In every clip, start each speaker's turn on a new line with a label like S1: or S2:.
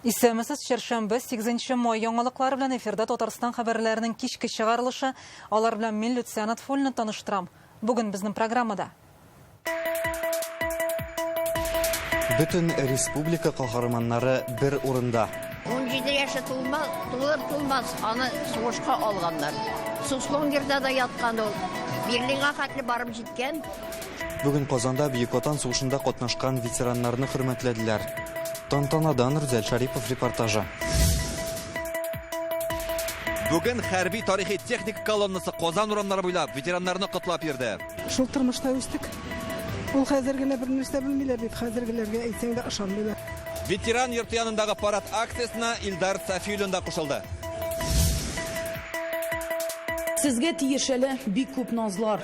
S1: Исәнмесез, чәршәмбе, 8 май яңалыклары белән эфирда Татарстан хәбәрләренең кичке чыгарылышы. Алар белән мин Люция Нотфуллина таныштырам. Бүген безнең программада.
S2: Бөтен республика каһарманнары бер урында.
S3: 17 яше тулма, тулыр тулмас аны сугышка алганнар. Суслонгерда да яткан ул. Берлинга хәтле барып җиткән.
S2: Бүген Казанда Бөек Ватан сугышында катнашкан ветераннарны хөрмәтләделәр. Тантанадан Рүзәл Шарипов репортажы.
S4: Бүген хәрби тарихи техника колоннасы Казан урамнары буйлап ветераннарны котлап йөрде.
S5: Шул тормышта үстек. Ул хәзер генә бер нәрсә белмиләр бит, хәзергеләргә әйтсәң дә ышанмыйлар.
S4: Ветеран йорты янындагы парад акциясенә Илдар Сафиуллин да кушылды.
S6: Сезгә тиеш әле бик күп назлар.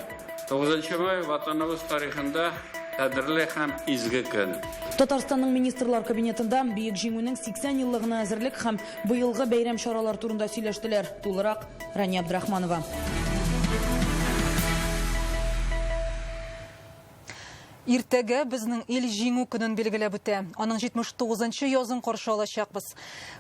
S7: 9 май Ватаныбыз тарихында кадерле һәм изге көн.
S6: Татарстанның Министрлар Кабинетында Бөек Җиңүнең 80 еллыгына әзерлек һәм быелгы бәйрәм чаралары турында сөйләштеләр. Тулырак Рания Абдрахманова.
S1: Иртәгә безнең ил Җиңү көнен билгеләп үтә. Аның 79-нчы язын каршы алачакбыз.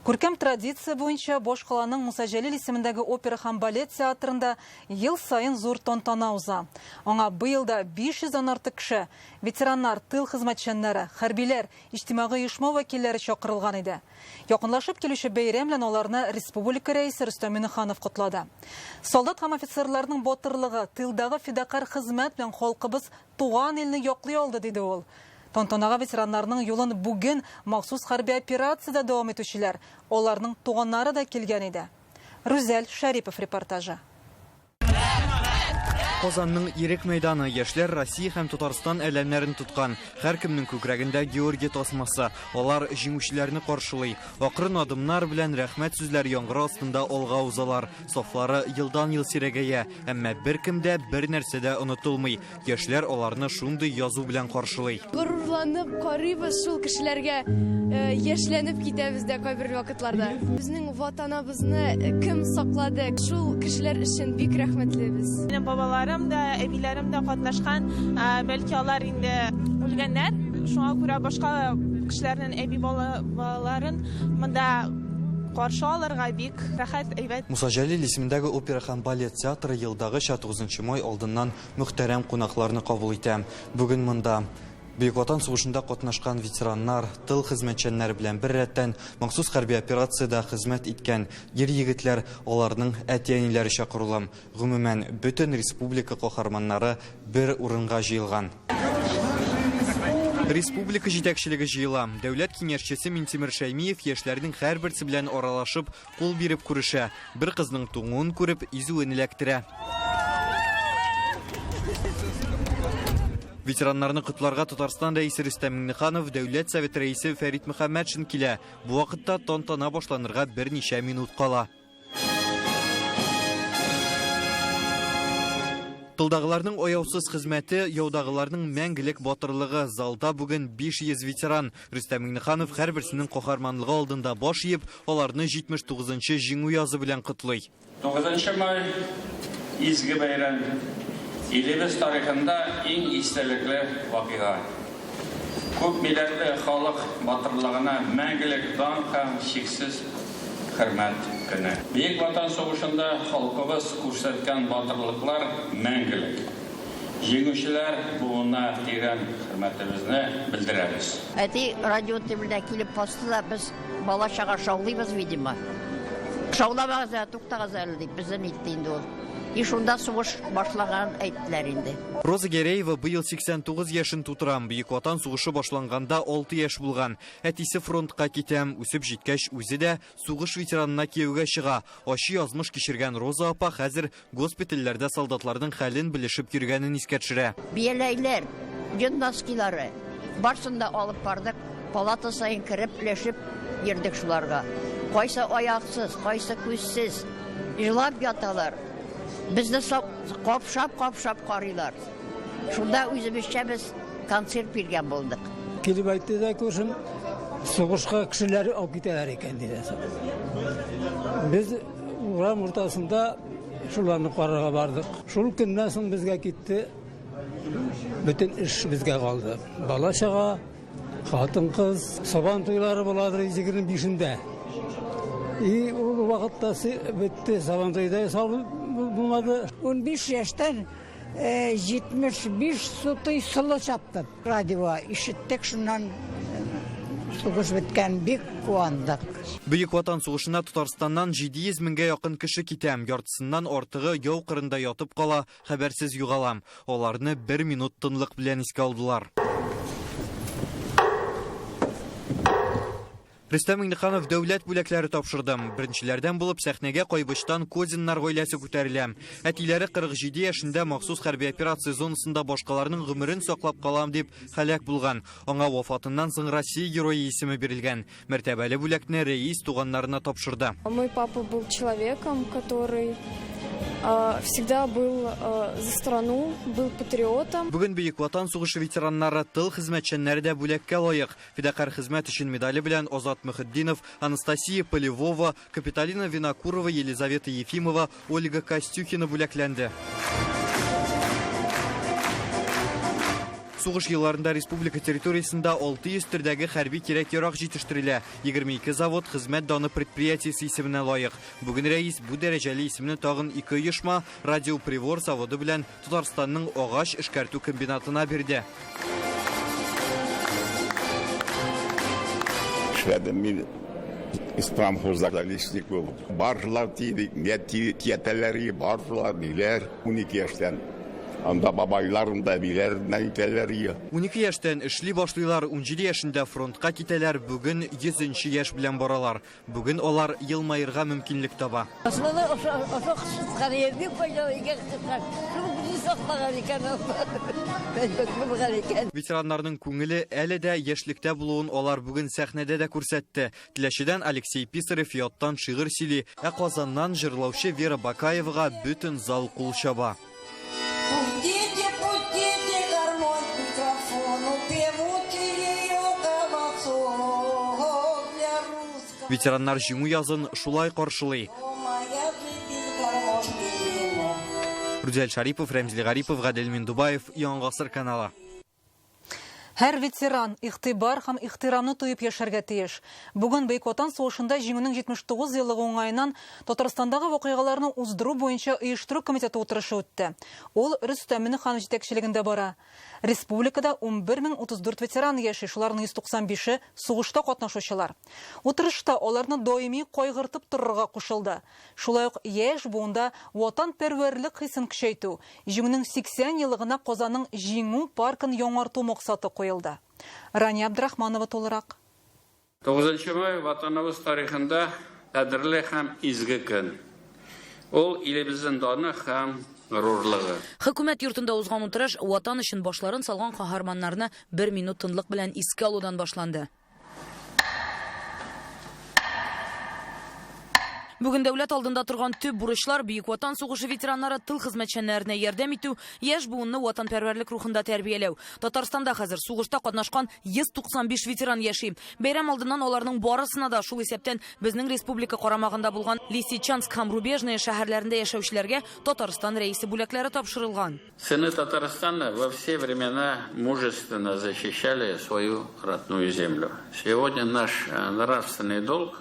S1: Күркәм традиция буенча башкаланың Муса Җәлил исемендәге опера һәм балет театрында ел саен зур тантана уза. Аңа быел да 500 дән артык кеше, ветераннар, тыл хезмәтчәннәре, хәрбиләр, иҗтимагый оешма вәкилләре чакырылган иде. Якынлашып килүче бәйрәм белән аларны республика Рәисе Рөстәм Миңнеханов котлады. Солдат һәм офицерларның батырлыгы, тылдагы фидакарь хезмәт белән халкыбыз туган илне яклый алды, диде ул. Тантанага ветераннарның юлын бүген махсус хәрби операциядә дәвам итүчеләр, аларның туганнары да килгән иде. Рүзәл Шәрипов репортажы.
S2: Казанның Ирек мәйданы яшьләр Россия һәм Татарстан әләмнәрен тоткан. Һәркемнең күкрәгендә Георгий тасмасы. Алар җиңүчеләрне каршылый. Акрын адымнар белән рәхмәт сүзләре яңгыры астында алга узалар. Сафлары елдан-ел сирәгәя, әмма беркем дә бер нәрсә дә онытылмый. Яшьләр аларны шундый язу белән каршылый.
S8: Горурланып карыйбыз шул кешеләргә, яшьләнеп китәбез дә кайбер вакытларда. Безнең Ватаныбызны кем саклады, шул кешеләр өчен бик рәхмәтлебез.
S9: Минем бабаларым да, әбиләрем дә катнашкан, бәлки алар инде үлгәннәр, шуңа күрә башка кешеләрнең әби балаларын монда каршы алырга бик рәхәт, әйбәт.
S2: Муса Җәлил исемендәге опера һәм балет театры елдагыча 9 май алдыннан мөхтәрәм кунакларны кабул итә. Бүген монда Бөек Ватан сугышында катнашкан ветераннар, тыл хезмәтчәннәре белән беррәттән махсус хәрби операциядә хезмәт иткән ир-егетләр, аларның әти-әниләре чакырулы. Гомумән, бөтен республика каһарманнары бер урынга җыелган. Республика җитәкчелеге җыела. Дәүләт киңәшчесе Минтимер Шәймиев яшьләрнең һәрберсе белән аралашып, кул биреп күрешә. Бер кызның туңуын күреп, изүен эләктерә. Ветераннарны котларга Татарстан Рәисе Рөстәм Миңнеханов, Дәүләт Советы Рәисе Фәрит Мөхәммәтшин килә. Бу вакытта тантана башланырга берничә минут кала. Тылдагыларның аяусыз хезмәте, яудагыларның мәңгелек батырлыгы. Залда бүген 500 ветеран. Рөстәм Миңнеханов һәрберсенең каһарманлыгы алдында баш иеп, аларны 79-нчы Җиңү язы белән котлый.
S7: 9 май изге бәйрәм. Илебез тарихында иң истәлекле вакыйга. Күп милләтле халык батырлыгына мәңгелек дан һәм чиксез хөрмәт көне. Бөек Ватан сугышында халкыбыз күрсәткән батырлыклар мәңгелек. Җиңүчеләр буынына тирән хөрмәтебезне белдерәбез.
S3: Әти радио төбенә килеп басты да, без бала-чага шаулыйбыз, видимо. Шауламагыз әле, туктагыз әле, дип безне нитте инде ул. И шунда сугыш башлаганын әйттеләр инде.
S2: Роза Гәрәева быел 89 яшен тутыра. Бөек Ватан сугышы башланганда 6 яшь булган. Әтисе фронтка китә, үсеп җиткәч үзе дә сугыш ветеранына кияүгә чыга. Ачы язмыш кичергән Роза апа хәзер госпитальләрдә солдатларның хәлен белешеп йөргәнен искә төшерә.
S3: Бияләйләр, йон носкилары, барсын да алып бардык, палата саен кереп, өләшеп йөрдек шуларга. Кайсы аяксыз, кайсы күзсез, елап яталар. Безне капшап-капшап карыйлар. Шунда үзебезчә без концерт биргән булдык.
S5: Килеп әйтте дә күршем, сугышка кешеләр алып китәләр икән, диде. Без урам уртасында шуларны карарга бардык. Шул көннән соң безгә китте, бөтен эш безгә калды. Бала-чага, Хатын-кыз Сабан туйлары буладыр 25-ндә. И ул вакытта бетте, Сабан туйда булмады.
S10: 15 яшьтән 75 сутый солы чаптым. Радио ишеттек, шуннан сугыш беткән, бик куандык.
S2: Бөек Ватан сугышына Татарстаннан 700 меңгә якын кеше китә. Яртысыннан артыгы яу кырында ятып кала, хәбәрсез югала. Аларны бер минут тынлык белән искә алдылар. Рөстәм Миңнеханов дәүләт бүләкләре тапшырды. Беренчеләрдән булып сәхнәгә Кайбычтан Козиннар гаиләсе күтәрелә. Әтиләре 47 яшендә махсус хәрби операция зонасында башкаларның гомерен саклап калам дип һәлак булган. Аңа вафатыннан соң Россия герое исеме бирелгән. Мәртәбәле бүләкне рәис туганнарына тапшырды.
S8: Мой папа был человеком, который всегда был за страну, был патриотом.
S2: Бүген Бөек Ватан сугышы ветераннары, тыл хезмәтчәннәре дә бүләккә лаек. Фидакарь хезмәт өчен медале белән Азат Мөхетдинов, Анастасия Полевова, Капиталина Винокурова, Елизавета Ефимова, Ольга Костюхина бүләкләнде. Сугыш елларында республика территориясендә 600 төрдәге хәрби кирәк-ярак җитештерелә. 22 завод хезмәт даны предприятиесе исеменә лаек. Бүген рәис бу дәрәҗәле исемне тагын ике оешма Радиопривор заводы белән Татарстанның агач эшкәртү комбинатына бирде.
S11: Эшләдем мин Испрамхозда лесник булып. Баржалар тиде, тиятәләр, баржалар, ниләр, 12 яшьтән. Анда бабайларым да, әбиләрем дә итәләр.
S2: 12 яшьтән эшли башлыйлар, 17 яшендә фронтка китәләр, бүген 100 яшь белән баралар. Бүген алар елмаерга мөмкинлек таба. Ветераннарның күңеле әле дә яшьлектә булуын алар бүген сәхнәдә дә күрсәтте. Теләчедән Алексей Писарев яттан шигырь сөйли, ә Казаннан җырлаучы Вера Бакаевага бөтен зал кул чаба.
S12: Пустите, пустите гармонь к микрофону, певучий ее голосок для русского.
S2: Ветераннар җиңү язын шулай каршылый.
S12: Моя жизнь без гармошки венок.
S2: Рүзәл Шарипов, Рәмзил Гарипов, Гадел Миндубаев, Яңа Гасыр каналы.
S1: Һәр ветеран игътибар һәм ихтирамны тоеп яшәргә тиеш. Бүген Бөек Ватан сугышында җиңүнең 79 еллыгы уңаеннан Татарстандагы вакыйгаларны уздыру буенча оештыру комитеты утырышы үтте. Ул Рөстәм Миңнеханов җитәкчелегендә бара. Республикада 11034 ветеран яши, шуларның 195-е сугышта катнашучылар. Утырышта аларны даими кайгыртып торырга кушылды. Шулай ук яшь буында ватанпәрвәрлек хисен көчәйтү, җиңүнең 80 еллыгына Казанның Җиңү паркын яңарту максаты куелды. Рания Абдрахманова тулырак.
S7: 9 май ватаныбыз тарихында кадерле һәм изге көн. Ул илебезнең даны һәм горурлыгы.
S6: Хөкүмәт йортында узган утырыш ватан өчен башларын салган каһарманнарны бер минут тынлык белән искә алудан башланды. Бүген дәүләт алдында торган төп бурычлар Бөек Ватан сугышы ветераннары, тыл хезмәтчәннәренә ярдәм итү, яшь буынны ватанпәрвәрлек рухында тәрбияләү. Татарстанда хәзер сугышта катнашкан 195 ветеран яши. Бәйрәм алдыннан аларның барысына да, шул исәптән безнең республика карамагында булган Лисичанск һәм Рубежное шәһәрләрендә яшәүчеләргә Татарстан рәисе бүләкләре тапшырылган.
S7: Сыны Татарстана во все времена мужественно защищали свою родную землю. Сегодня наш нравственный долг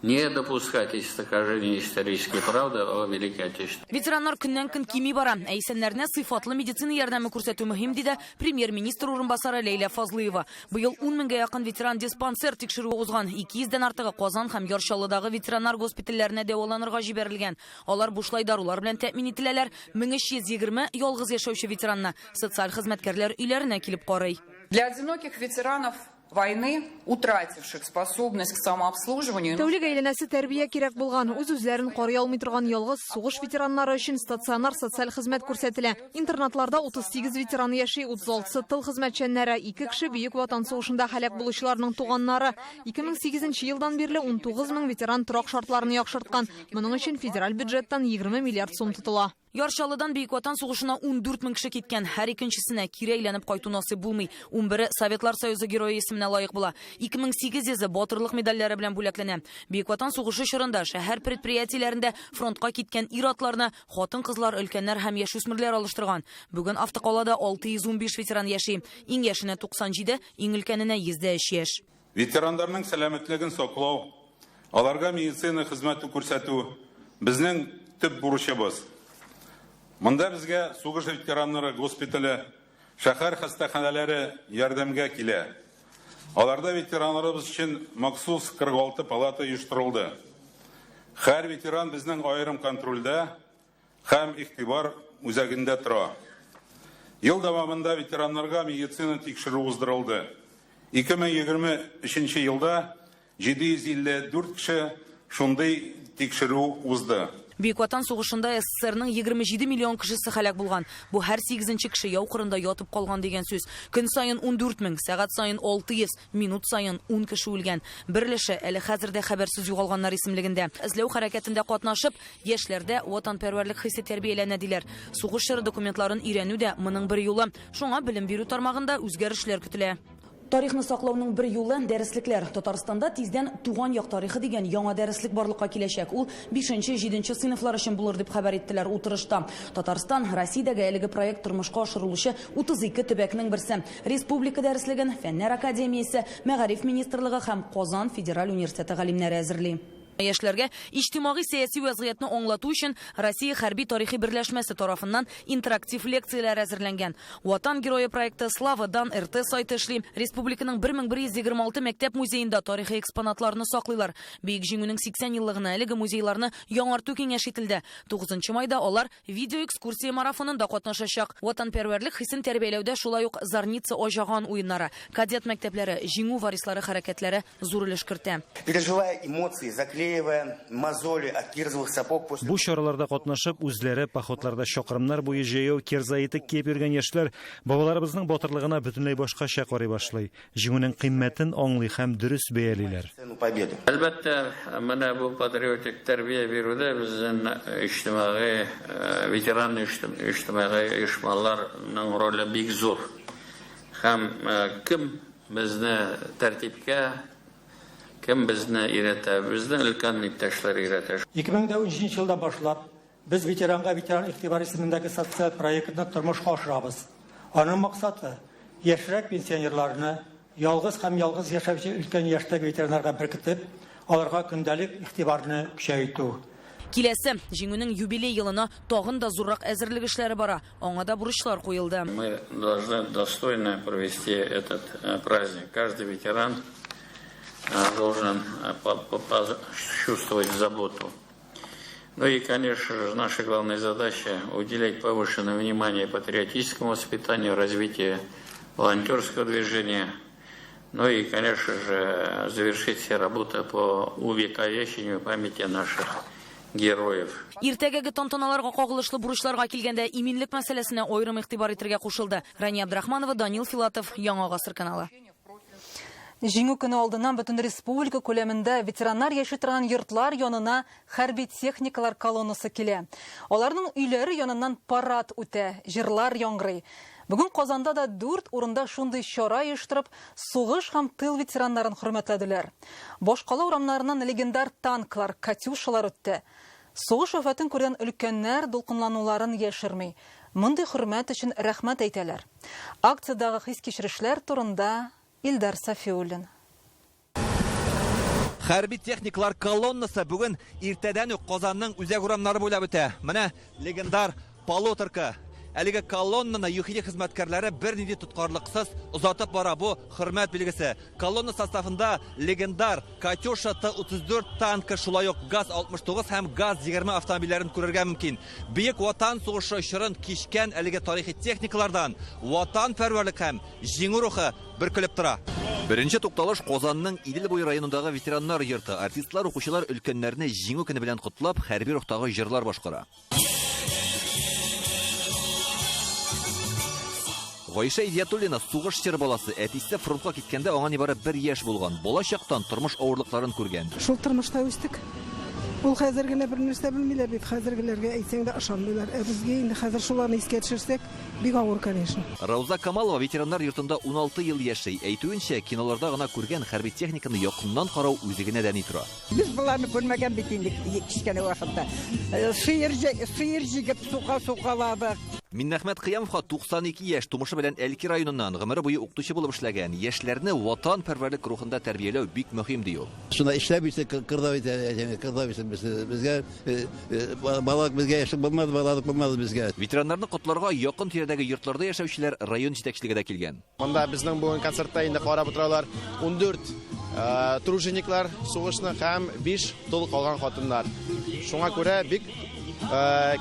S7: не допускать искажения исторической правды о Великой Отечественной.
S6: Ветераннар көннән-көн кими бара. Ә исәннәренә сыйфатлы медицина ярдәме күрсәтү мөһим, диде премьер-министр урынбасары Ләйлә Фазлыева. Быел 10 меңгә якын ветеран диспансер тикшерүе узган. 200дән артыгы Казан һәм Яр Чаллыдагы ветераннар госпитальләренә дәваланырга җибәрелгән. Алар бушлай дарулар белән тәэмин ителәләр. 1320 ялгыз яшәүче ветеранны социаль хезмәткәрләр өйләренә килеп карый.
S13: Для одиноких ветеранов войны, утративших способность к самообслуживанию.
S14: Тәүлек әйләнәсе тәрбия кирәк булган, үз-үзләрен карый алмый торган ялгыз сугыш ветераннары өчен стационар социаль хезмәт күрсәтелә. Интернатларда 38 ветеран яши, 36-сы тыл хезмәтчәннәре, 2 кеше Бөек Ватан сугышында һәлак булучыларның туганнары. 2008 елдан бирле 19 мең ветеран торак шартларын яхшырткан. Моның өчен федераль бюджеттан 20 миллиард сум тотыла.
S6: Яр Чаллыдан Бөек Ватан сугышына 14 мең кеше киткән. Һәр икенчесенә кире әйләнеп кайту насыйп булмый. 11-е Советлар Союзы герое исеменә исеменә лаек була. 2800-е Батырлык медальләре белән бүләкләнә. Бөек Ватан сугышы чорында шәһәр предприятиеләрендә фронтка киткән ир-атларны хатын-кызлар, өлкәннәр һәм яшүсмерләр алыштырган. Бүген автокалада 615 ветеран яши. Иң яшенә 97, иң өлкәненә 103 яшь.
S15: Ветераннарның сәламәтлеген саклау, аларга медицина хезмәте күрсәтү безнең төп бурычыбыз. Монда безгә сугыш ветераннары госпитале, шәһәр хастаханәләре ярдәмгә килә. Аларда ветераннарыбыз өчен махсус 46 палата оештырылды. Һәр ветеран безнең аерым контрольдә һәм игътибар үзәгендә тора. Ел дәвамында ветераннарга медицина тикшерү уздырылды. 2023 елда 754 кеше шундый тикшерү узды.
S6: Бөек Ватан сугышында СССРның 27 миллион кешесе һәлак булган. Бу һәр сигезенче кеше яу кырында ятып калган дигән сүз. Көн саен 14 мең, сәгать саен 600, минут саен 10 кеше үлгән. Бер өлеше әле хәзер дә хәбәрсез югалганнар исемлегендә. Эзләү хәрәкәтендә катнашып, яшьләрдә ватанпәрвәрлек хисе тәрбияләнә, диләр. Сугыш чоры документларын өйрәнү дә моның бер юлы. Шуңа белем бирү тармагында үзгәрешләр көтелә. Тарихны саклауның бер юлы дәреслекләр. Татарстанда тиздән Туган як тарихы дигән яңа дәреслек барлыкка киләчәк. Ул 5-7 сыйныфлар өчен булыр дип хәбәр иттеләр утырышта. Татарстан Россиядәге әлеге проект тормышка ашырылучы 32 төбәкнең берсе. Республика дәреслеген Фәннәр академиясе, Мәгариф министрлыгы һәм Казан федераль университеты галимнәре әзерли. Яшьләргә иҗтимагый сәяси вәзгыятьне аңлату өчен Россия хәрби тарихи берләшмәсе тарафыннан интерактив лекцияләр әзерләнгән. Ватан герое проекты Слава Дан РТ сайты эшли. Республиканың 1126 мәктәп музеенда тарихи экспонатларны саклыйлар. Бөек Җиңүнең 80 еллыгына әлеге музейларны яңарту киңәш ителде. 9 майда алар видеоэкскурсия марафонында катнашачак. Ватанпәрвәрлек хисен тәрбияләүдә шулай ук Зарница Аҗаган уеннары, кадет мәктәпләре, Җиңү варислары хәрәкәтләре зур өлеш кертә.
S16: Переживая эмоции, заклеивая мозоли от кирзовых сапог после...
S17: Бу чараларда катнашып, үзләре походларда чакрымнар буе җәяү кирза итек киеп йөргән яшьләр бабаларыбызның батырлыгына бөтенләй башкача карый башлый. Җиңүнең кыйммәтен аңлый һәм дөрес бәялиләр.
S7: Әлбәттә, менә бу патриотик тәрбия бирүдә безнең иҗтимагый, ветеран иҗтимагый оешмаларның роле бик зур. Һәм кем безне тәртипкә, кем безне өйрәтә? Безне өлкән иптәшләр өйрәтә.
S5: 2013 елдан башлап без ветеранга ветеран игътибар исемендәге социаль проектны тормышка ашырабыз. Аның максаты яшьрәк пенсионерларны ялгыз һәм ялгыз яшәүче өлкән яшьтәге ветераннарга беркетеп, аларга көндәлек игътибарны көчәйтү.
S6: Киләсе Җиңүнең юбилей елына тагын да зуррак әзерлек эшләре бара. Аңа да бурычлар куелды.
S7: Мы должны достойно провести этот праздник. Каждый ветеран должен чувствовать заботу. Ну и, конечно же, наша главная задача – уделять повышенное внимание патриотическому воспитанию, развитию волонтерского движения. Ну и, конечно же, завершить все работы по увековечению памяти наших героев.
S6: Иртәгәге тантаналарга кагылышлы бурычларга килгәндә иминлек мәсьәләсенә аерым игътибар итәргә кушылды. Рания Абдрахманова, Данил Филатов, Яңа Гасыр каналы.
S1: Җиңү көне алдыннан бөтен республика күләмендә ветераннар яши торган йортлар янына хәрби техникалар колоннасы килә. Аларның өйләре яныннан парад үтә, җырлар яңгырый. Бүген Казанда да 4 урында шундый чара оештырып, сугыш һәм тыл ветераннарын хөрмәтләделәр. Башкала урамнарыннан легендар танклар, катюшалар үтте. Сугыш афәтен күргән өлкәннәр дулкынлануларын яшерми. Мондый хөрмәт өчен рәхмәт әйтәләр. Акциядәге хис-кичерешләр турында Илдар Сафиуллин.
S4: Хәрби техникалар колоннасы бүген иртәдән үк Казанның үзәк урамнары буйлап үтә. Менә легендар полуторка. Әлеге колоннаны ЮХИДИ хезмәткәрләре бернинди тоткарлыксыз озатып бара. Бу хөрмәт билгесе. Колонна составында легендар Катюша Т-34 танкы, шулай ук ГАЗ-69 һәм ГАЗ-20 автомобильләрен күрергә мөмкин. Бөек Ватан сугышы чорын кичкән әлеге тарихи техникалардан ватанпәрвәрлек һәм җиңү рухы бөркелеп тора. Беренче тукталыш Казанның Идел буе районындагы ветераннар йорты. Артистлар, укучылар өлкәннәрне җиңү көне белән котлап, хәрби рухтагы җырлар башкара. Гайшә Идиятуллина сугыш чоры баласы. Әтисе фронтка киткәндә аңа нибары 1 яшь булган. Бала чактан тормыш авырлыкларын күргән.
S18: Шул тормышта үстек. Ул хәзер генә бер нәрсә белмиләр бит, хәзергеләргә әйтсәң дә ышанмыйлар. Ә безгә инде хәзер шуларны искә төшерсәк, бик авыр, конечно.
S4: Рауза Камалова ветераннар йортында 16 ел яши. Әйтүенчә, киноларда гына күргән хәрби техниканы якыннан карау үзе генә дә ни тора.
S19: Без боларны күрмәгән бит инде кечкенә вакытта. Сыер, сыер җигеп сука сукаладык.
S4: Миннәхмәт Кыямовка 92 яшь, тумышы белән Әлки районыннан, гомере буе укытучы булып эшләгән. Яшьләрне ватанпәрвәрлек рухында тәрбияләү бик мөһим, ди ул.
S20: Шунда эшләп үстек, кырда бит, кырда үстек без. Безгә балалык безгә яшьлек булмады, балалык булмады безгә.
S4: Ветераннарны котларга якын тирәдәге йортларда яшәүчеләр, район җитәкчелеге дә килгән.
S21: Монда безнең бүген концертта инде карап утыралар 14 тружениклар сугышны һәм 5 тол калган хатыннар. Шуңа күрә бик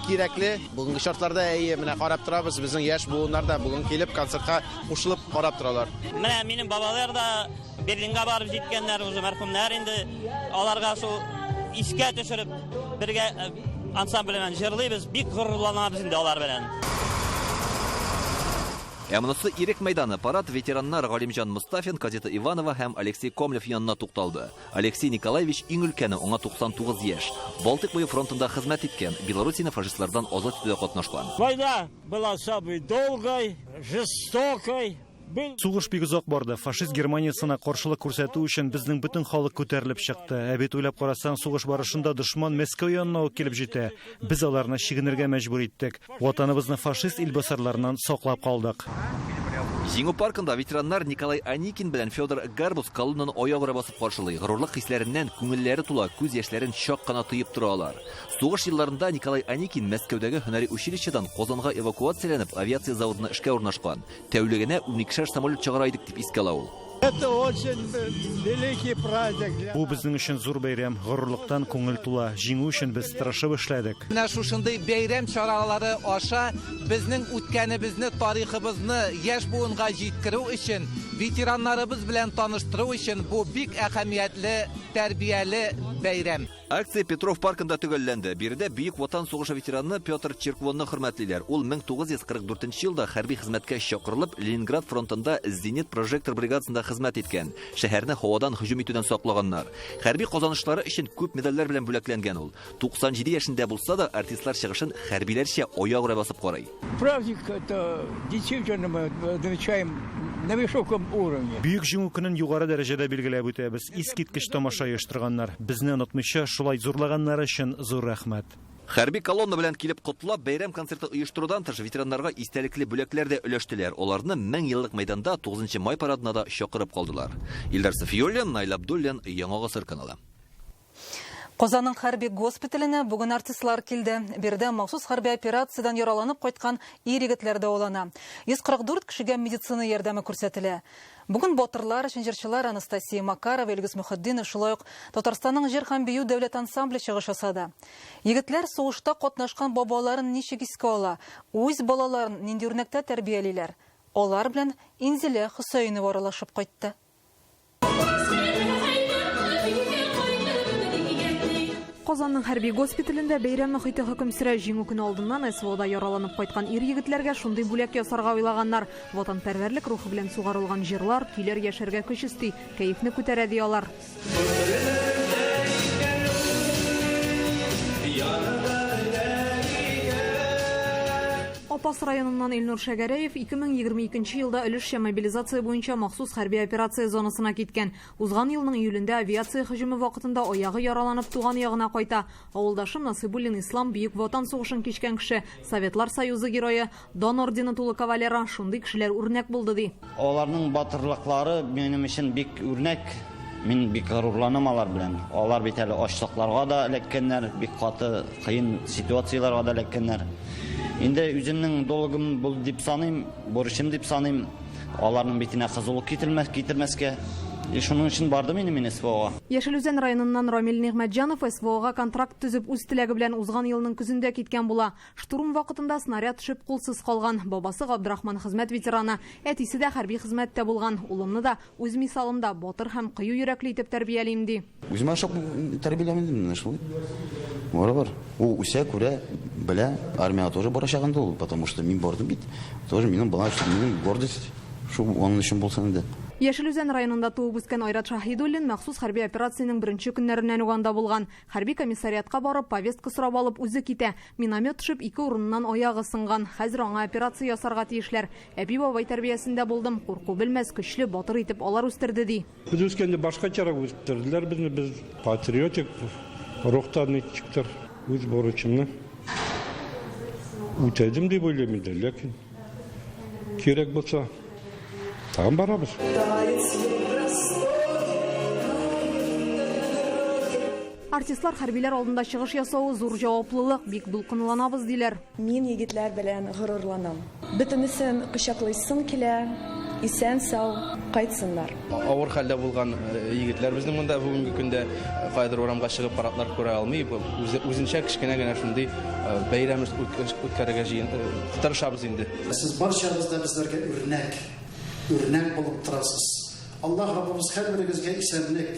S21: кирәкле бүгенге шартларда, әйе, менә карап торабыз, безнең яшь буыннар да бүген килеп концертка кушылып карап торалар.
S22: Менә минем бабалар да Берлинга барып җиткәннәр, уже мәрхүмнәр инде. Аларга шул искә төшереп бергә ансамбль белән җырлыйбыз, бик горурланабыз инде алар белән.
S4: Ә монысы Ирек мәйданы. Парад ветераннар Галимҗан Мостафин, Кадита Иванова һәм Алексей Комлев янына тукталды. Алексей Николаевич иң өлкәне, аңа 99 яшь. Балтыйк буе фронтында хезмәт иткән, Белоруссияне фашистлардан азат итүдә катнашкан.
S23: Война была самой долгой, жестокой.
S17: Сугыш бик озак барды. Фашист Германиясенә каршылык күрсәтү өчен безнең бөтен халык күтәрелеп чыкты. Ә бит уйлап карасаң, сугыш барышында дошман Мәскәү янына ук килеп җитә. Без аларны чигенергә мәҗбүр иттек. Ватаныбызны фашист илбасарларыннан саклап калдык.
S4: Җиңү паркында ветераннар Николай Аникин белән Федор Гарбуз колоннаны аягүрә басып каршылый. Горурлык хисләреннән күңелләре тула, күз яшьләрен чак кына тыеп тора алар. Сугыш елларында Николай Аникин Мәскәүдәге һөнәри училищедан Казанга эвакуацияләнеп, авиация заводына эшкә урнашкан. Тәүлегенә уникешәр самолет чыгара идек, дип искә ала ул.
S23: Это очень великий праздник для
S17: Бу безнең өчен зур бәйрәм, горурлыктан күңел тула. Җиңү өчен без тырышып эшләдек.
S24: Менә шушындый бәйрәм чаралары аша безнең үткәнебезне, тарихыбызны яшь буынга җиткерү өчен, ветераннарыбыз белән таныштыру өчен бу бик әһәмиятле, тәрбияле бәйрәм.
S4: Акция Петров паркында төгәлләнде. Биредә Бөек Ватан сугышы ветераны Петр Черквонны хөрмәтлиләр. Ул 1944 елда хәрби хезмәткә чакырылып, Ленинград фронтында зенит прожектор бригадасында хезмәт иткән. Шәһәрне һавадан һөҗүм итүдән саклаганнар. Хәрби казанышлары өчен күп медальләр белән бүләкләнгән ул. 97 яшендә булса да, артистлар чыгышын хәрбиләрчә аягүрә басып карый.
S23: Праздник это действительно мы отмечаем на высоком уровне.
S17: Бөек Җиңү көнен югары дәрәҗәдә билгеләп үтәбез. Искиткеч тамаша оештырганнар. Безне онытмыйча шулай зурлаганнары өчен зур рәхмәт.
S4: Хәрби колонна белән килеп котлап, бәйрәм концерты оештырудан тыш ветераннарга истәлекле бүләкләр дә өләштеләр. Аларны 1000 еллык мәйданда 9 май парадына да чакырып калдылар. Илдар Сафиуллин, Наил Абдуллин, Яңа Гасыр каналы.
S1: Казанның хәрби госпиталенә бүген артистлар килде. Биредә махсус хәрби операциядән яраланып кайткан ир-егетләр дәвалана. 144 кешегә медицина ярдәме күрсәтелә. Бүген батырлар өчен җырчылар Анастасия Макарова, Илгиз Мөхетдинов, шулай ук Татарстанның җыр һәм бию дәүләт ансамбле чыгыш ясады. Егетләр сугышта катнашкан бабаларын ничек искә ала, үз балаларын нинди үрнәктә тәрбиялиләр? Алар белән Инзилә Хөсәенова аралашып кайтты.
S14: Казанның хәрби госпиталендә бәйрәм мохите хөкем сөрә. Җиңү көне алдыннан СВОда яраланып кайткан ир-егетләргә шундый бүләк ясарга уйлаганнар. Ватанпәрвәрлек рухы белән сугарылган җырлар, көйләр яшәргә көч өсти, кәефне күтәрә, ди алар. Апас районыннан Илнур Шәгәрәев 2022 елда өлешчә мобилизация буенча махсус хәрби операция зонасына киткән. Узган елның июлендә авиация һөҗүме вакытында аягы яраланып туган ягына кайта. Авылдашым Насыйбуллин Ислам Бөек Ватан сугышын кичкән кеше, Советлар Союзы герое, Дан ордены тулы кавалеры, шундый кешеләр үрнәк булды, ди.
S25: Аларның батырлыклары минем өчен бик үрнәк. Мин бик горурланам алар белән. Алар бит әле ачлыкларга да эләккәннәр, бик каты кыен ситуацияләргә дә эләккәннәр. Инде үземнең долгым бул дип саныйм, бурычым дип саныйм. Аларның битенә кызулык китермәс, китермәскә. И шуның өчен бардым инде мин СВОга.
S14: Яшел Үзән районыннан Рамил Нигъмәтҗанов СВОга контракт төзеп үз теләге белән узган елның көзендә киткән була. Штурм вакытында снаряд төшеп кулсыз калган. Бабасы Габдрахман хезмәт ветераны, әтисе дә хәрби хезмәттә булган. Улымны да үз мисалымда батыр һәм кыю йөрәкле итеп тәрбиялим, ди.
S26: Үземә ошап тәрбияләмим инде, менә шулай. Барыбер. Ул үсә, күрә, белә, армиягә тоже барачак инде ул, потому что мин бардым бит. Тоже минем бала, минем гордость шул аның өчен булсын инде.
S14: Яшел Үзән районында туып үскән Айрат Шаһидуллин махсус хәрби операциянең беренче көннәреннән үк анда булган. Хәрби комиссариатка барып, повестка сорап алып, үзе китә. Миномет төшеп, ике урыныннан аягы сынган. Хәзер аңа операция ясарга тиешләр. Әби-бабай тәрбиясендә булдым. Курку белмәс, көчле, батыр итеп алар үстерде, ди.
S3: Без үскәндә башкачарак үстерделәр безне. Без патриотик рухта ничектер үз бурычымны үтәдем дип уйлыйм инде. Ләкин кирәк булса, тагын барабыз.
S14: Артистлар хәрбиләр алдында чыгыш ясавы зур җаваплылык, бик дулкынланабыз, диләр.
S8: Мин егетләр белән горурланам. Бөтенесен кочаклыйсым килә, исән-сау кайтсыннар.
S9: Авыр хәлдә булган егетләр безнең монда бүгенге көндә каядыр урамга чыгып парадлар күрә алмый. Үзенчә кечкенә генә шундый бәйрәм үткәрергә тырышабыз инде.
S10: Сез барчагыз да безләргә үрнәк, үрнәк булып торасыз. Аллаһ Раббыбыз һәрберегезгә исәнлек,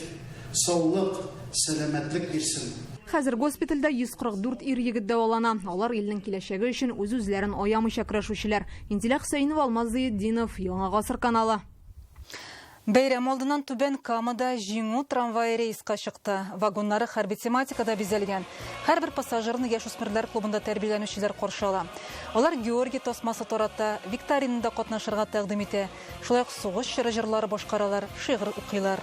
S10: саулык, сәламәтлек бирсен.
S14: Хәзер госпитальдә 144 ир-егет дәвалана. Алар илнең киләчәге өчен үз-үзләрен аямыйча көрәшүчеләр. Инзилә Хөсәенова, Алмаз Зыятдинов, Яңа гасыр каналы.
S1: Бәйрәм алдыннан Түбән Камада Җиңү трамвае рейска чыкты. Вагоннары хәрби тематикада бизәлгән. Һәрбер пассажирны яшүсмерләр клубында тәрбияләнүчеләр каршы ала. Алар Георгий тасмасы тарата, викторинада катнашырга тәкъдим итә. Шулай ук сугыш чоры җырлары башкаралар, шигырь укыйлар.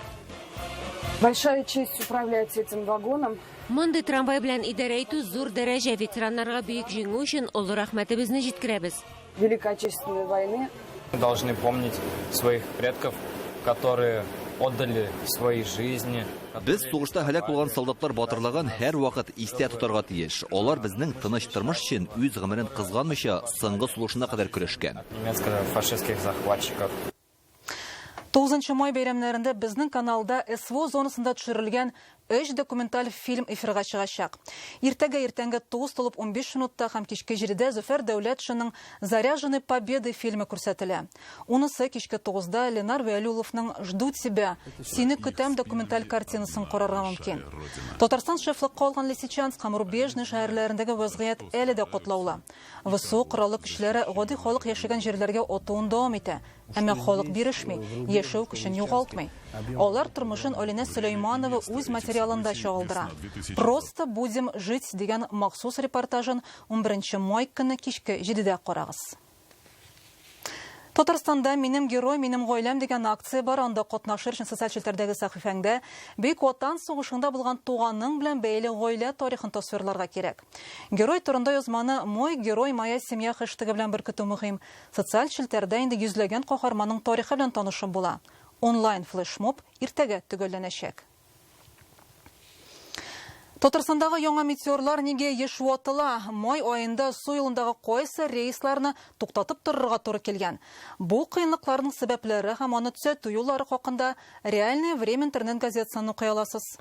S11: Большая честь управлять этим вагоном.
S12: Мондый трамвай белән идарә итү зур дәрәҗә. Ветераннарга Бөек Җиңү өчен олы рәхмәтебезне җиткерәбез.
S11: Великой Отечественной войны.
S27: Мы должны помнить своих предков, которые отдали свои жизни.
S4: Без сугышта һәлак булган солдатлар батырлыгын һәрвакыт истә тотарга тиеш. Алар безнең тыныч тормыш өчен үз гомерен кызганмыйча соңгы сулышына кадәр көрәшкән.
S27: Немецко-фашистских захватчиков.
S1: 9 май бәйрәмнәрендә безнең каналда СВО зонасында төшерелгән өч документаль фильм эфирга чыгачак. Иртәгә иртәнге 9 тулып 15 минутта һәм кичке 7дә Зөфәр Дәүләтшинның Заряженный победой фильмы күрсәтелә. Унысы кичке 9да Ленар Вәлиулловның Жду тебя, сине көтәм документаль картинасын карарга мөмкин. Татарстан шефлыкка алган Лисичанск һәм Рубежный шәһәрләрендәге вәзгыять әле дә катлаулы. ВСУ кораллы көчләре гади халык яшәгән җирләргә атуын дәвам итә. Әмма халык бирешми, яшәү көчен югалтмый. Алар тормышын Алинә Сөләйманова үз материалында чагылдыра. Просто будем жить дигән махсус репортажын 11 май көнне кичке 7дә карагыз. Татарстанда Минем герой, минем гаиләм дигән акция бар. Анда катнашыр өчен социаль челтәрдәге сәхифәңдә Бөек Ватан сугышында булган туганың белән бәйле гаилә тарихын тасвирларга кирәк. Герой турында язманы Мой герой, моя семья хэштегы белән беркетү мөһим. Социаль челтәрдә инде йөзләгән каһарманның тарихы белән танышып була. Онлайн флешмоб иртәгә төгәлләнәчәк. Татарстандагы яңа метеорлар нигә еш ватыла? Май аенда су юлындагы кайсы рейсларны туктатып торырга туры килгән? Бу кыенлыкларның сәбәпләре һәм аны төзәтү юллары хакында Реальное время интернет газетасыннан укый аласыз.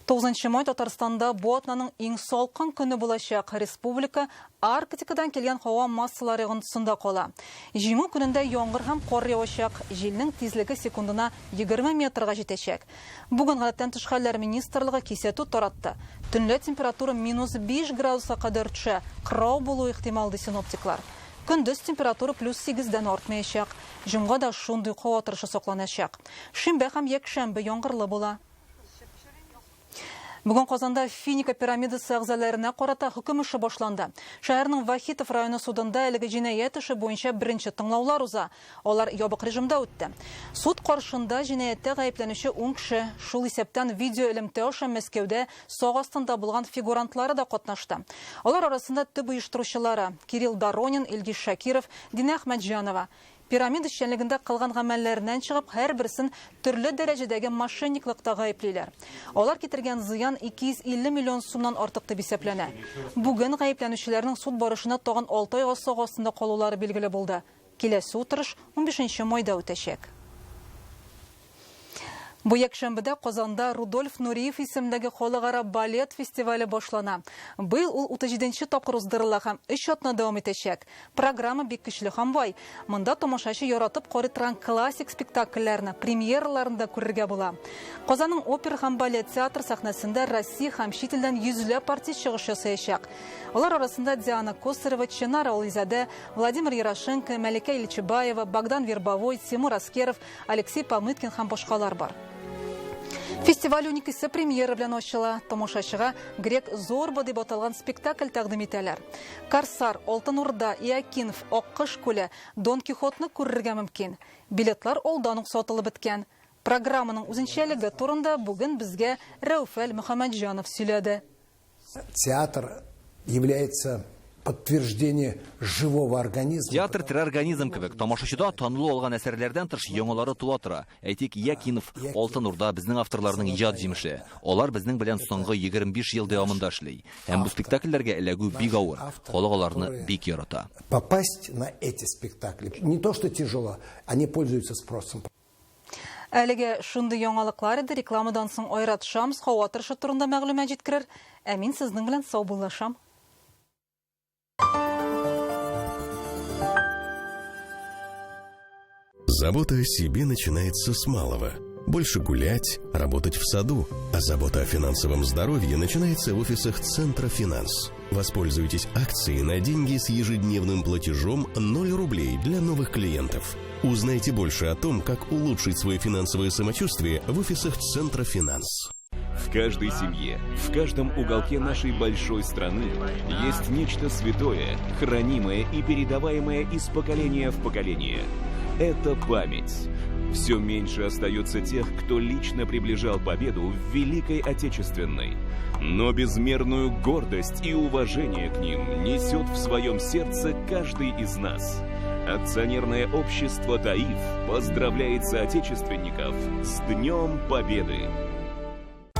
S1: 9 май Татарстанда бу атнаның иң салкын көне булачак. Республика Арктикадан килгән һава массалары йогынтысында кала. Җиңү көнендә яңгыр һәм кар явачак. Җилнең тизлеге секундына 20 метрга җитәчәк. Бүген Гадәттән тыш хәлләр министрлыгы кисәтү таратты. Төнлә температура минус 5 градуска кадәр төшә, кырау булуы ихтимал, ди синоптиклар. Көндез температура плюс 8дән артмаячак. Җомга да шундый ук һава торышы сакланачак. Шимбә һәм якшәмбе яңгырлы була. Бүген Казанда Финика пирамидасы әгъзаларына карата хөкем эше башланды. Шәһәрнең Вахитов районы судында әлеге җинаять эше буенча беренче тыңлаулар уза. Алар ябык режимда үтте. Суд каршында җинаятьтә гаепләнүче 10 кеше, шул исәптән видеоэлемтә аша Мәскәүдә сак астында булган фигурантлары да катнашты. Алар арасында төп оештыручылары Кирилл Доронин, Илгиз Шакиров, Динә Әхмәтҗанова. Пирамида эшчәнлегендә кылган гамәлләреннән чыгып, һәрберсен төрле дәрәҗәдәге мошенниклыкта гаеплиләр. Алар китергән зыян 250 миллион сумнан артык дип исәпләнә. Бүген гаепләнүчеләрнең суд барышына тагын 6 айга сак астында калулары билгеле булды. Киләсе утырыш 15 майда үтәчәк. Бу якшәмбедә Казанда Рудольф Нуриев исемендәге халыкара балет фестивале башлана. Быел ул 37 нче тапкыр уздырыла һәм өч атна дәвам итәчәк. Программа бик көчле һәм бай. Монда тамашачы яратып карый торган классик спектакльләрне, премьераларны да күрергә була. Казанның опера һәм балет театры сәхнәсендә Россия һәм чит илдән йөзләп артист чыгыш ясаячак. Алар арасында Диана Косарева, Чинара Ализадә, Владимир Ярошенко, Мәликә Илчебаева, Богдан Вербовой, Тимур Аскеров, Алексей Помыткин һәм башкалар бар. Фестиваль уникесе премьера белән ачыла. Тамашачыга Грек Зорба дип аталган спектакль тәкъдим итәләр. Корсар, Алтын Урда, Иокинф, Аккош күле, Дон Кихотны күрергә мөмкин. Билетлар алдан ук сатылып беткән. Программаның үзенчәлеге турында бүген безгә Рәүфәл Мөхәммәтҗанов сөйләде.
S2: Театр является подтверждение живого организма.
S4: Театр тере организм кебек. Тамашачыда танылу алган әсәрләрдән тыш яңалары туа тора. Әйтик, Якинов, Алтын Урда безнең авторларның иҗат җимеше. Алар безнең белән соңгы 25 ел дәвамында эшли. Һәм бу спектакльләргә эләгү бик авыр. Халык аларны бик ярата.
S2: Попасть на эти спектакли не то что тяжело, они пользуются спросом.
S1: Әлегә шундый яңалыклар иде. Рекламадан соң Айрат Шамс һава торышы турында мәгълүмат җиткерер. Ә мин сезнең белән саубуллашам.
S5: Забота о себе начинается с малого. Больше гулять, работать в саду. А забота о финансовом здоровье начинается в офисах Центра Финанс. Воспользуйтесь акцией на деньги с ежедневным платежом 0 рублей для новых клиентов. Узнайте больше о том, как улучшить свое финансовое самочувствие в офисах Центра Финанс.
S6: В каждой семье, в каждом уголке нашей большой страны есть нечто святое, хранимое и передаваемое из поколения в поколение. Это память. Все меньше остается тех, кто лично приближал победу в Великой Отечественной. Но безмерную гордость и уважение к ним несет в своем сердце каждый из нас. Акционерное общество «Таиф» поздравляет соотечественников с Днем Победы!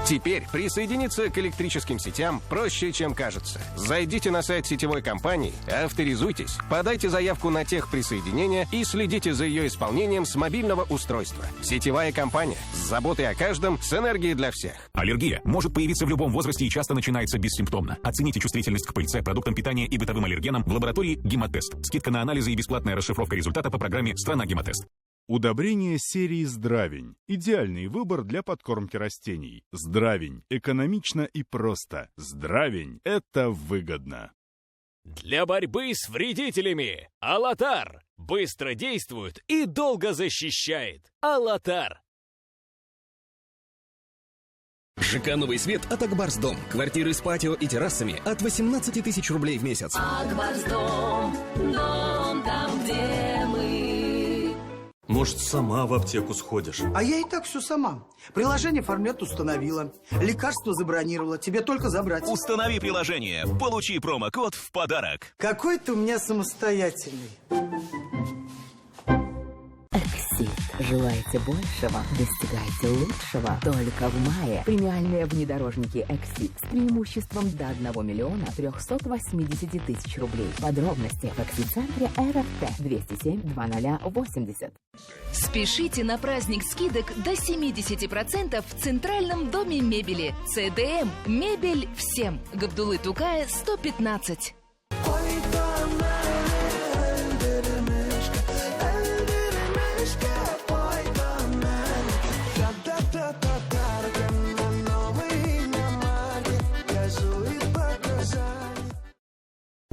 S7: Теперь присоединиться к электрическим сетям проще, чем кажется. Зайдите на сайт сетевой компании, авторизуйтесь, подайте заявку на техприсоединение и следите за ее исполнением с мобильного устройства. Сетевая компания с заботой о каждом, с энергией для всех.
S13: Аллергия может появиться в любом возрасте и часто начинается бессимптомно. Оцените чувствительность к пыльце, продуктам питания и бытовым аллергенам в лаборатории «Гемотест». Скидка на анализы и бесплатная расшифровка результата по программе «Страна Гемотест».
S15: Удобрение серии «Здравень» – идеальный выбор для подкормки растений. «Здравень» – экономично и просто. «Здравень» – это выгодно.
S16: Для борьбы с вредителями «Алатар» быстро действует и долго защищает. «Алатар».
S28: ЖК «Новый свет» от Акбарсдом. Квартиры с патио и террасами от 18 тысяч рублей в месяц.
S29: Акбарсдом, дом там, где мы.
S30: Может, сама в аптеку сходишь?
S10: А я и так все сама. Приложение Фармет установила. Лекарство забронировала. Тебе только забрать.
S6: Установи приложение. Получи промокод в подарок.
S10: Какой ты у меня самостоятельный.
S31: Эксид. Желаете большего? Достигайте лучшего. Только в мае. Премиальные внедорожники Эксид с преимуществом до 1 миллиона 380 тысяч рублей. Подробности в Эксид-центре РФТ 207 2080.
S32: Спешите на праздник скидок до 70% в Центральном доме мебели. ЦДМ. Мебель всем. Габдуллы Тукая, 115.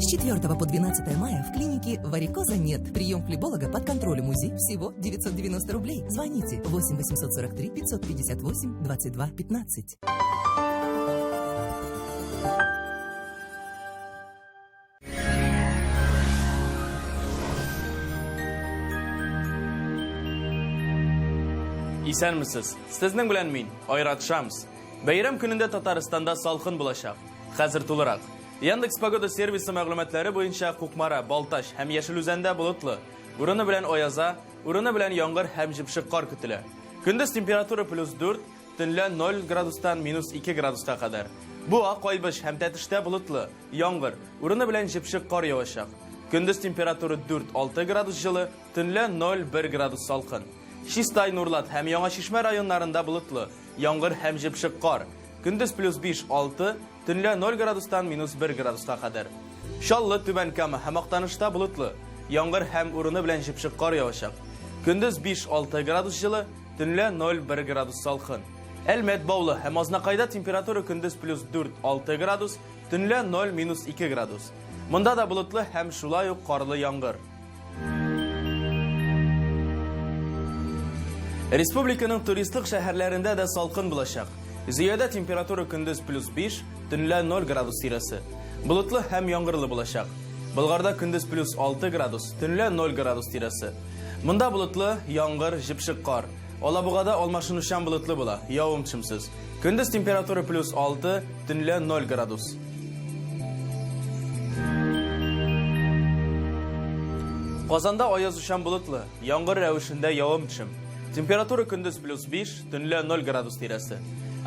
S33: С 4 по 12 мая в клинике «Варикоза нет». Прием флеболога под контролем УЗИ всего 990 рублей. Звоните 8 843 558 22 15.
S34: Исәнмесез. Сезнең белән мин, Айрат Шамс. Бәйрәм көнендә Татарстанда салкын булачак. Хәзер тулырак. Яндекс Погода сервисы мәгълүматлары буенча Кукмара, Балтач һәм Яшел Үзәндә болытлы. Урыны белән аяза, урыны белән яңгыр һәм җепшек кар көтелә. Көндез температура плюс 4, төнлә 0 градустан минус 2 градуска кадәр. Буа, Кайбыч һәм Тәтештә болытлы, яңгыр, урыны белән җепшек кар явачак. Көндез температура 4-6 градус җылы, төнлә 0-1 градус салкын. Чистай, Нурлат һәм Яңа Чишмә районнарында болытлы, яңгыр һәм җепшек кар. Көндез плюс 5, 6, төнлә 0 градустан минус 1 градуска кадәр. Чаллы, Түбән Кама һәм Актанышта болытлы, яңгыр һәм урыны белән җепшек кар явачак. Көндез 5-6 градус җылы, төнлә 0-1 градус салкын. Әлмәт, Баулы һәм Азнакайда температура көндез плюс 4-6 градус, төнлә 0 минус 2 градус. Монда да болытлы һәм шулай ук карлы яңгыр. Республиканың туристлык шәһәрләрендә дә салкын булачак. Зөядә температура көндез плюс 5, төнлә 0 градус тирәсе. Болытлы һәм яңгырлы булачак. Болгарда көндез плюс 6 градус, төнлә 0 градус тирәсе. Монда болытлы, яңгыр, җепшек кар. Алабугада алмашынучан болытлы була, явым-төшемсез. Көндез температура плюс 6, төнлә 0 градус. Казанда аязучан болытлы, яңгыр рәвешендә явым-төшем. Температура көндез плюс 5, төнлә 0 градус тирәсе.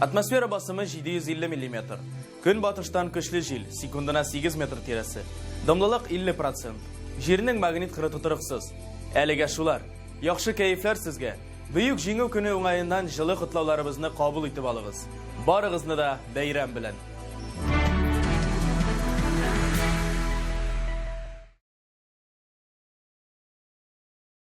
S34: Атмосфера басымы 750 миллиметр. Көнбатыштан көчле җил, секундына 8 метр тирәсе. Дымлылык 50%. Җирнең магнит кыры тотрыксыз. Әлегә шулар. Яхшы кәефләр сезгә! Бөек Җиңү көне уңаеннан җылы котлауларыбызны кабул итеп алыгыз. Барыгызны да бәйрәм белән!